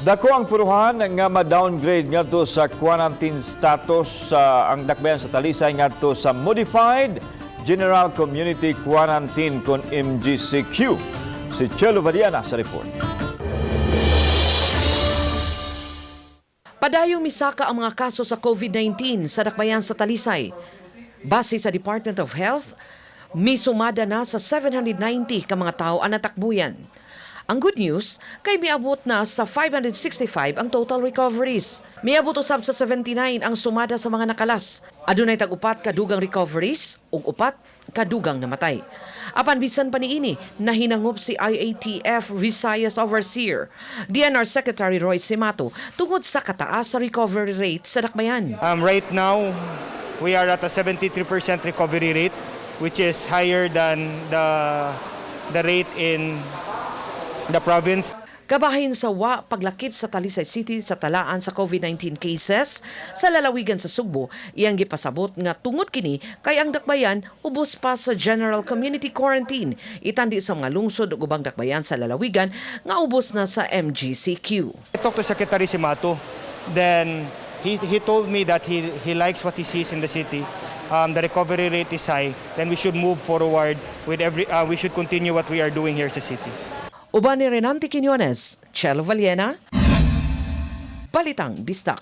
Dako ang puruhan nga ma-downgrade ngadto sa quarantine status sa ang dakbayan sa Talisay ngadto sa Modified General Community Quarantine kon MGCQ. Si Chelo Vadiana sa report. Padayong misaka ang mga kaso sa COVID-19 sa dakbayan sa Talisay. Base sa Department of Health, misumada na sa 790 ka mga tao ang natakbuyan. Ang good news, kay miabot na sa 565 ang total recoveries. Miabot usab sa 79 ang sumada sa mga nakalas. Adunay tag-upat kadugang recoveries ug upat kadugang namatay. Apan bisan pa niini, nahinangop si IATF Visayas Overseer, DENR Secretary Roy Cimatu, tungod sa kataas sa recovery rate sa dakbayan. Right now, we are at a 73% recovery rate, which is higher than the rate in the province. Kabahin sa wa paglakip sa Talisay City sa talaan sa COVID-19 cases sa lalawigan sa Sugbo, iyang gipasabot nga tungod kini kay ang dakbayan ubos pa sa General Community Quarantine itandi sa mga lungsod ug ubang dakbayan sa lalawigan nga ubos na sa MGCQ. I talked to Secretary Cimatu. Then he told me that he likes what he sees in the city. The recovery rate is high. Then we should move forward with every. We should continue what we are doing here sa city. Uban ni Renante Quiñones, Chelo Valiena, Balitang Bisdak.